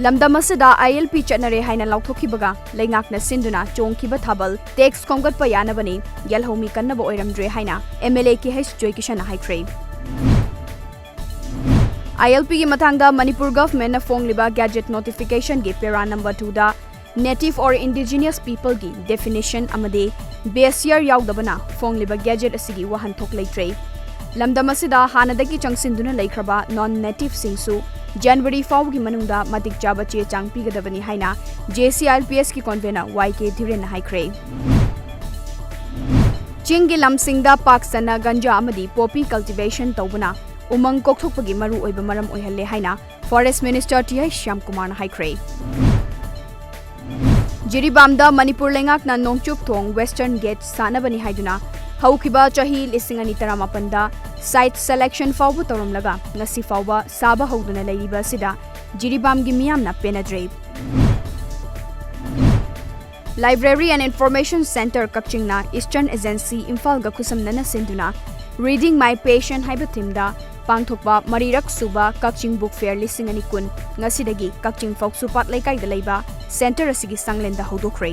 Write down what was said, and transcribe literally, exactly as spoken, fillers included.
ꯂꯝꯗꯝ ꯑꯁꯤꯗ ILP ꯆꯠꯅꯔꯦ ꯍꯥꯏꯅ ꯂꯥꯎꯊꯣꯛꯈꯤꯕꯒ ꯂꯩꯉꯥꯛꯅ ꯁꯤꯟꯗꯨꯅ ꯆꯣꯡꯈꯤꯕ ꯊꯥꯕꯜ tax ꯈꯣꯝꯒꯠꯄ ꯌꯥꯅꯕꯅꯤ, ꯌꯦꯜꯍꯧꯃꯤ ꯀꯟꯅꯕ ꯑꯣꯏꯔꯝꯗ꯭ꯔꯦ ꯍꯥꯏꯅ MLA ꯀꯦ ꯑꯩꯆ ꯖꯣꯏꯀꯤꯁꯟꯅ ꯍꯥꯏꯈ꯭ꯔꯦ꯫ ILP ꯒꯤ ꯃꯇꯥꯡꯗ ꯃꯅꯤꯄꯨꯔ government ꯅ ꯐꯣꯡꯂꯤꯕ gazette notification ꯒꯤ para number two the native or indigenous people ꯒꯤ definition ꯑꯃꯗꯤ base year ꯌꯥꯎꯗꯕꯅ ꯐꯣꯡꯂꯤꯕ gazette ꯑꯁꯤꯒꯤ ꯋꯥꯍꯟꯊꯣꯛ ꯂꯩꯇ꯭ꯔꯦ꯫ ꯂꯝꯗꯝ ꯑꯁꯤꯗ ꯍꯥꯟꯅꯗꯒꯤ ꯆꯪꯁꯤꯟꯗꯨꯅ ꯂꯩꯈ꯭ꯔꯕ non native ꯁꯤꯡꯁꯨ January ꯐꯥꯎꯕꯒꯤ ꯃꯅꯨꯡꯗ ꯃꯇꯤꯛ ꯆꯥꯕ ꯆꯦ ꯆꯥꯡ ꯄꯤꯒꯗꯕꯅꯤ ꯍꯥꯏꯅ JAC ILPS ꯀꯤ convener ꯋꯥꯏ ꯀꯦ ꯙꯤꯔꯦꯟꯅ ꯍꯥꯏꯈ꯭ꯔꯦ꯫ ꯆꯤꯡꯒꯤ ꯂꯝꯁꯤꯡꯗ ꯄꯥꯛ ꯁꯟꯅ ꯒꯟꯖꯥ ꯑꯃꯗꯤ poppy cultivation ꯇꯧꯕꯅ ꯎꯃꯪ ꯀꯣꯛꯊꯣꯛꯄꯒꯤ ꯃꯔꯨꯑꯣꯏꯕ ꯃꯔꯝ ꯑꯣꯏꯍꯜꯂꯦ ꯍꯥꯏꯅ Forest Minister ꯇꯤ ꯑꯥꯏ ꯁ꯭ꯌꯥꯝꯀꯨꯃꯥꯔꯅ ꯍꯥꯏꯈ꯭ꯔꯦ꯫ ꯖꯤꯔꯤꯕꯥꯝꯗ ꯃꯅꯤꯄꯨꯔ ꯂꯩꯉꯥꯛꯅ ꯅꯣꯡꯆꯨꯞ ꯊꯣꯡ Western Gate ꯁꯥꯅꯕꯅꯤ ꯍꯥꯏꯗꯨꯅ ꯍꯧꯈꯤꯕ ꯆꯍꯤ ꯂꯤꯁꯤꯡ ꯑꯅꯤ ꯇꯔꯥꯃꯥꯄꯟꯗ site selection ꯐꯥꯎꯕ ꯇꯧꯔꯝꯂꯒ ꯉꯁꯤ ꯐꯥꯎꯕ ꯁꯥꯕ ꯍꯧꯗꯨꯅ ꯂꯩꯔꯤꯕ ꯑꯁꯤꯗ ꯖꯤꯔꯤꯕꯥꯝꯒꯤ ꯃꯤꯌꯥꯝꯅ ꯄꯦꯟꯅꯗ꯭ꯔꯦ꯫ Library and Information Centre ꯀꯛꯆꯤꯡꯅ Eastern Agency ꯏꯝꯐꯥꯜꯒ ꯈꯨꯠꯁꯝꯅꯅ ꯁꯤꯟꯗꯨꯅ Reading My Passion ꯍꯥꯏꯕ theme ꯗ ꯄꯥꯡꯊꯣꯛꯄ ꯃꯔꯤꯔꯛ ꯁꯨꯕ ꯀꯛꯆꯤꯡ Book Fair ꯂꯤꯁꯤꯡ ꯑꯅꯤ ꯀꯨꯟ ꯉꯁꯤꯗꯒꯤ ꯀꯛꯆꯤꯡ ꯐꯧꯁꯨꯄꯥꯠ ꯂꯩꯀꯥꯏꯗ ꯂꯩꯕ centre ꯑꯁꯤꯒꯤ ꯁꯪꯂꯦꯟꯗ ꯍꯧꯗꯣꯛꯈ꯭ꯔꯦ꯫